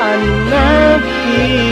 an-nasyid.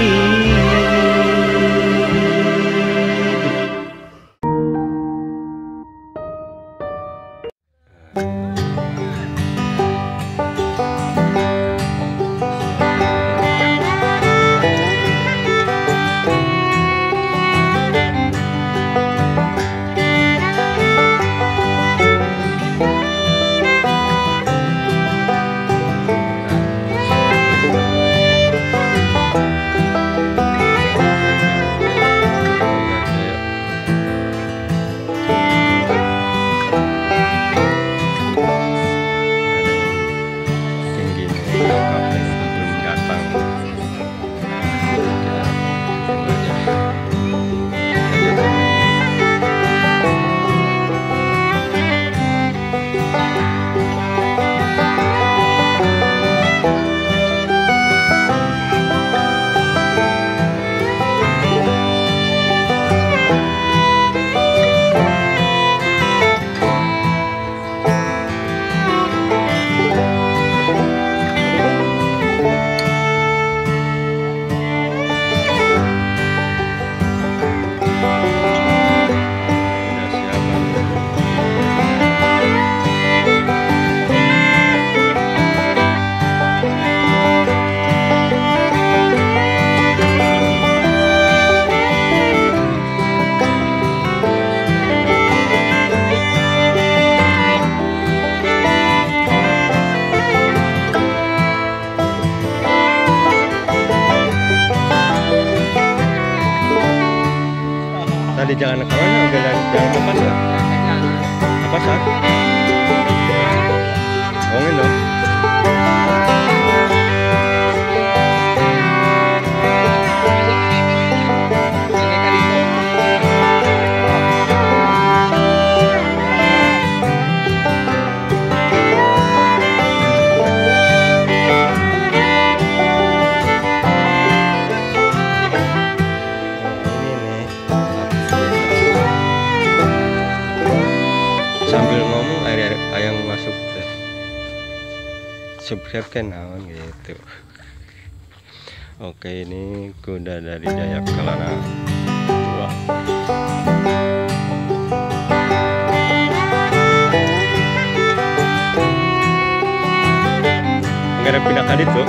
Tadi jalan ke mana? Jalan depan ya? Apa sah? Ngomongin dong. Sambil ngomong air ayam masuk deh. Subscribe kan naon gitu. Oke, ini kuda dari Jaya Kelana 2. Enggak ada pindah kadit tuh.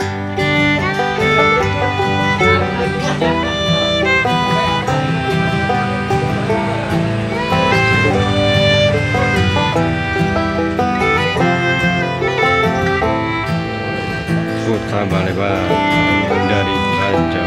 Kota Balebar dari Raja.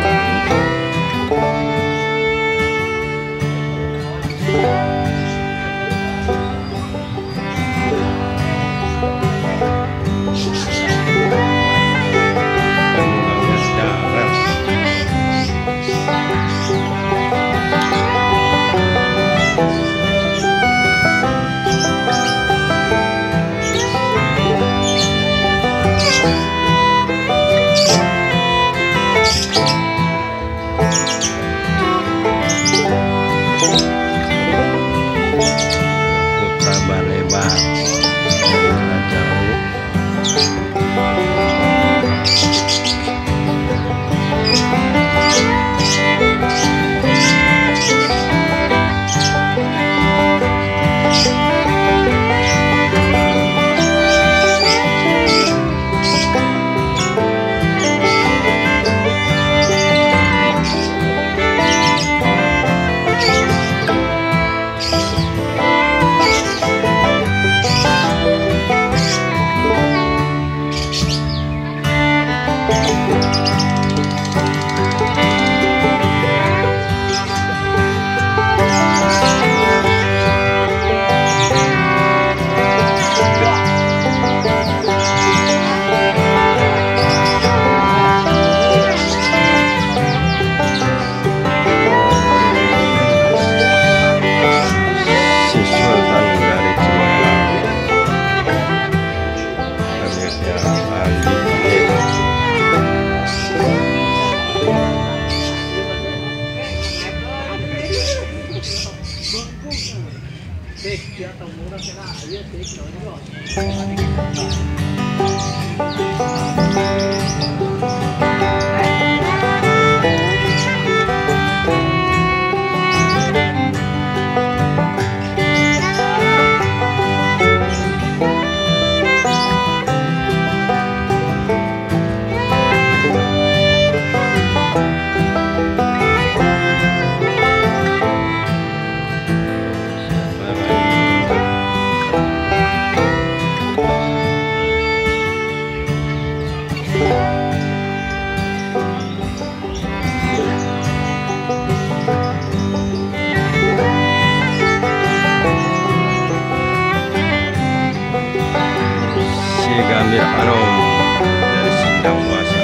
Sindangwasa.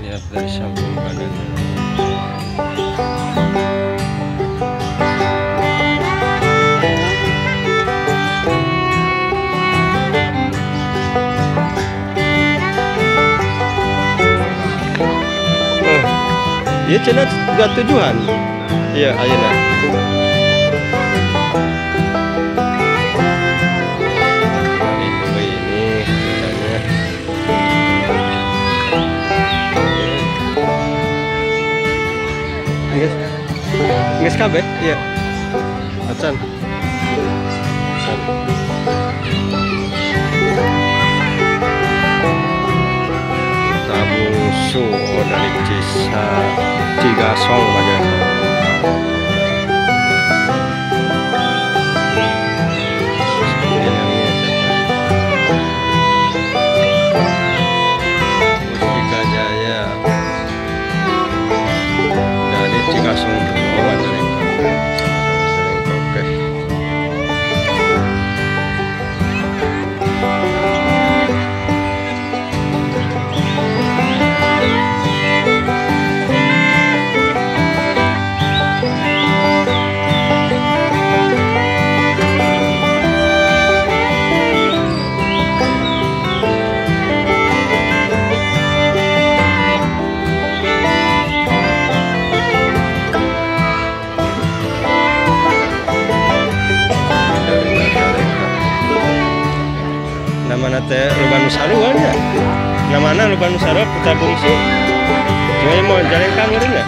Lihat dari samping badannya. Iya cenah gak tujuan. Iya ayeuna. Ini katanya. Geus kabeh? Iya. Acan. Tabungsu dari Cisa Cigasong Majalengka. Mustika Jaya dari Cigasong Majalengka. Sama-sama Majalengka. Oke. Namana teh Luban Sarua nya. Namana Luban Sarua Putra Bungsu. Cuma mau Majalengka meureun nya.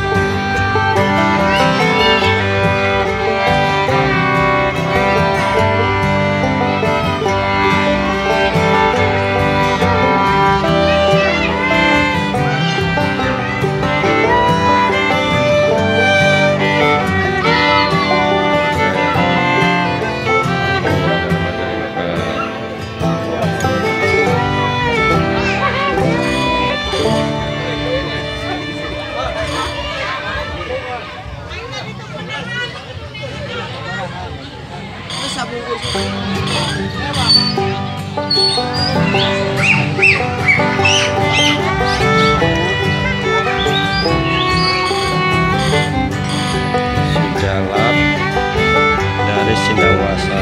Si Jalap dari Sindangwasa.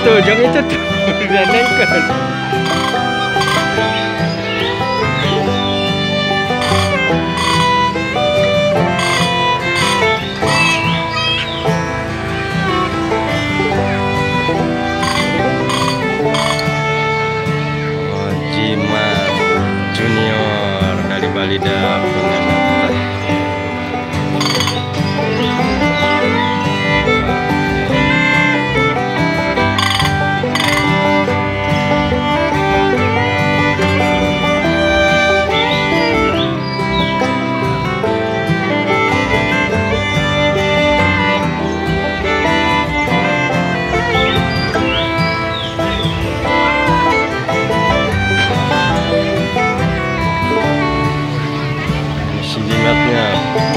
Tuh, jam itu tuh didanengkeun. Balida punya Natah.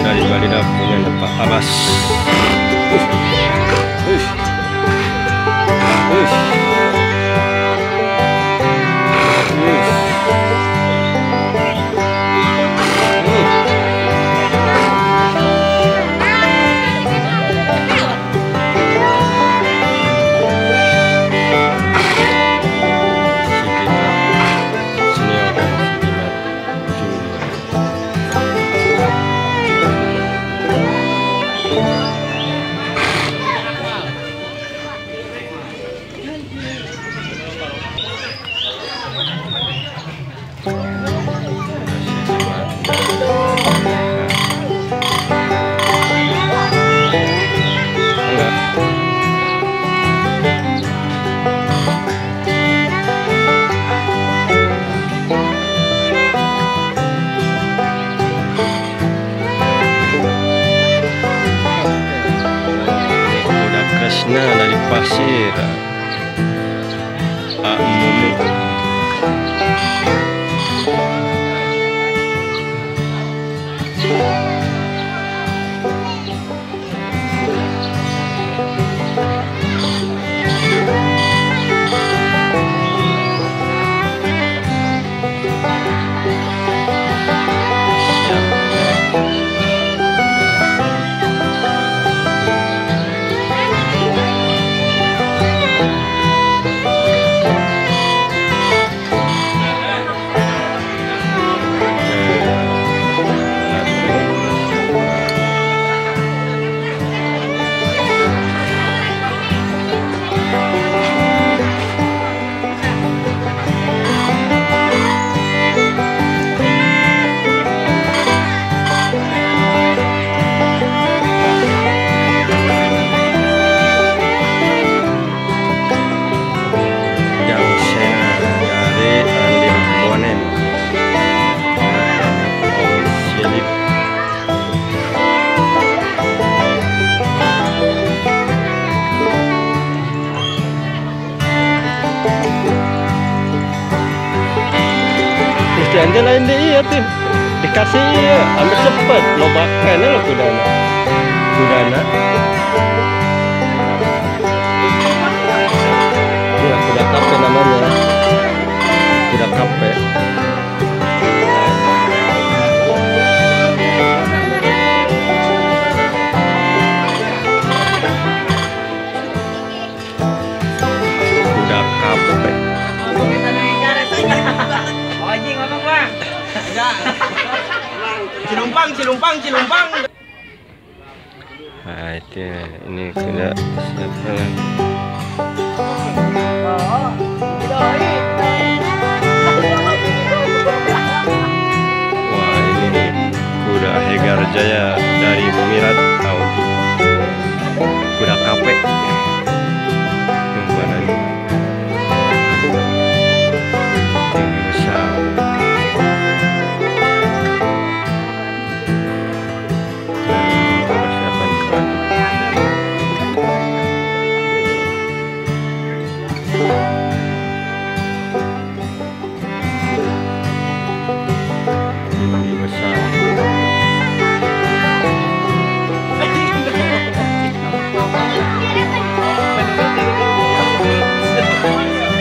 Dari Balida punya Pak Abbas. Kresna dari Pasir. Mumu. Anda lain deh iya tuh dikasih iya ambil cepet lo bakar lo kudana kudana ya kuda kape namanya, kuda kape. Kuda kape. Cilumpang, cilumpang, cilumpang. Nah, itu ini kuda siapa lagi? Wah, ini kuda Hegar Jaya dari Mirat Audi. Kuda kape. Yang mana ini? Tinggi besar.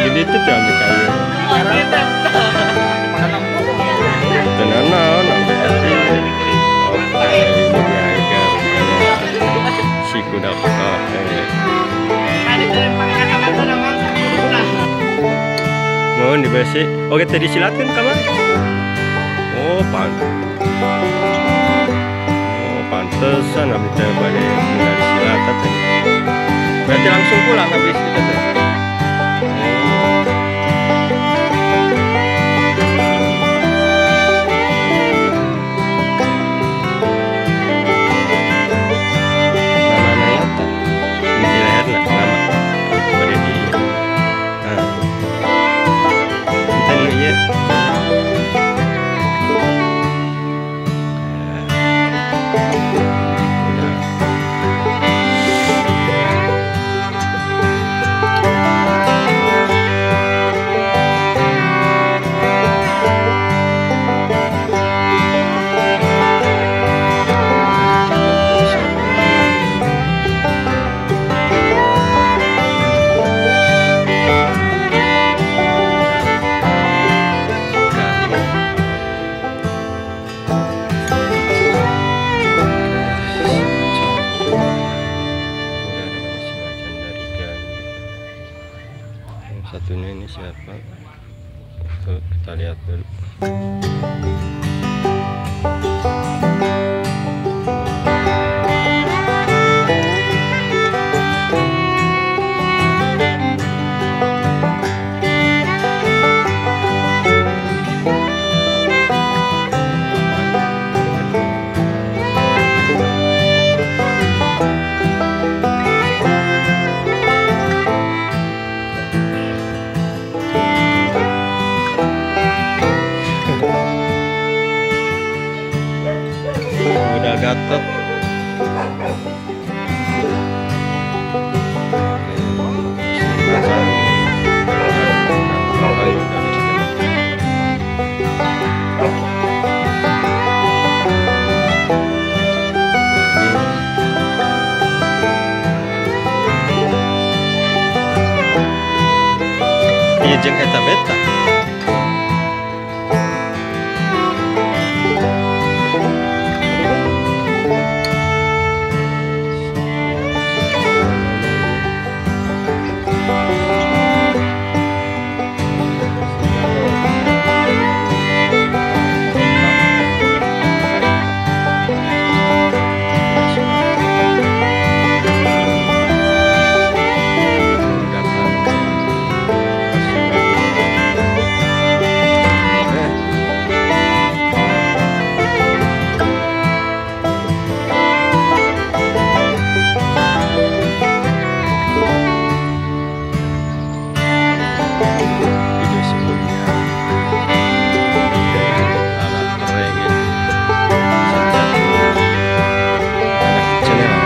Jadi itu tuh ambil kayu. Tenang, ambil hati. Oke, ini dia Hegar Jaya si kuda kape. Mohon dibesi. Oke, tadi silakan kamar. Oh, pantesan habis balik dari silatan tadi. Berarti langsung pulang habis itu teh. Oh. ge. Satunya ini siapa? Tuh, kita lihat dulu. Udah gatot. Iya jeung eta beta. Video sebelumnya alat reggae anak channel.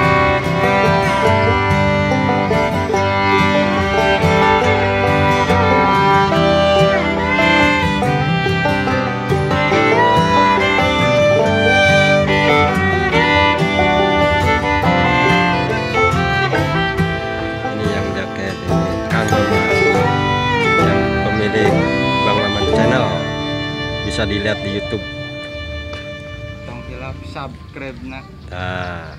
Ini yang jaket ini Kang Maman, yang pemilik Bang Maman Channel, bisa dilihat di YouTube. Tong hilap subscribe na. Nah,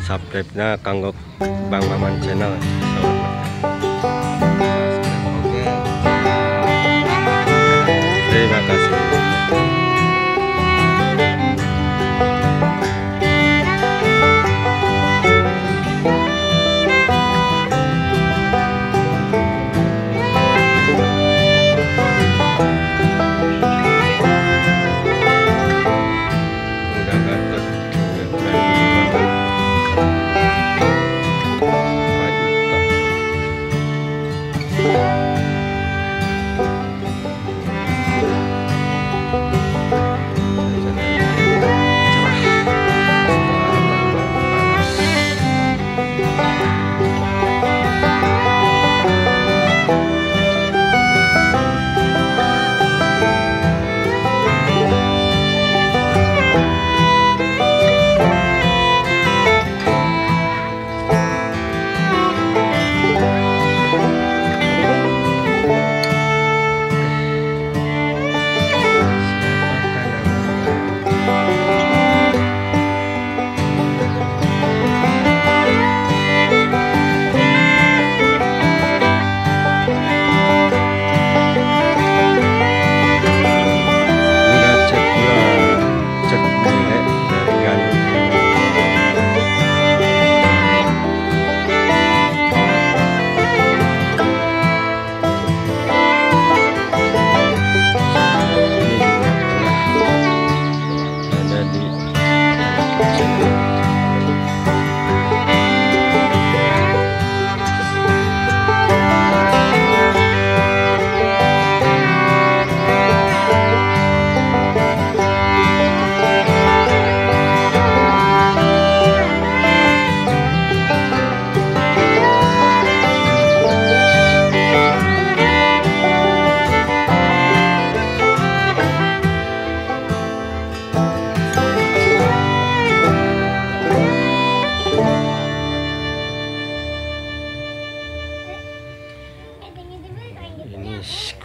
subscribe na kanggo Bang Maman Channel. Subscribe oke. Terima kasih. Udah gatot.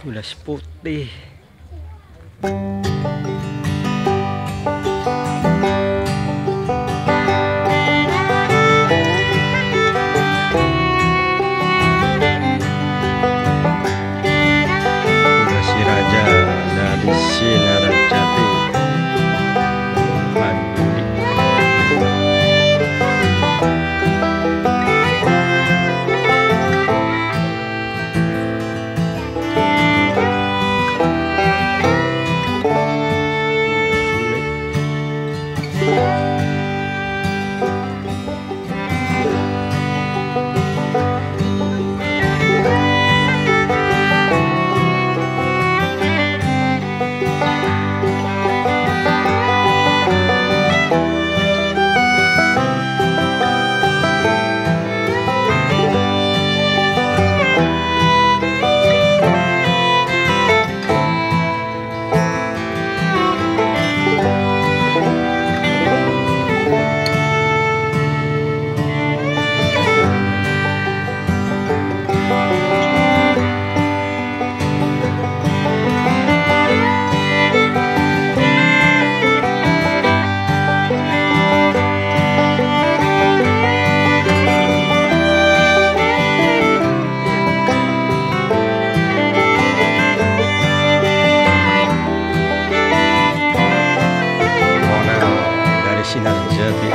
Udah putih. Udah si raja dari Sinarjati. Sinarjati Hadi.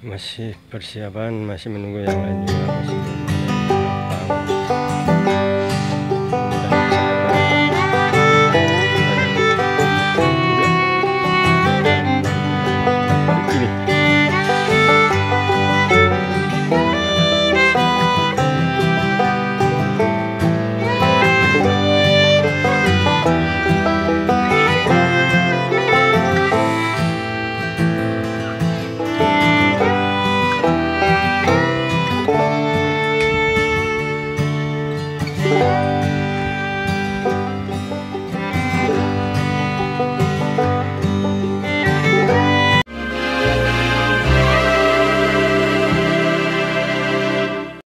Masih persiapan, masih menunggu yang lain juga, masih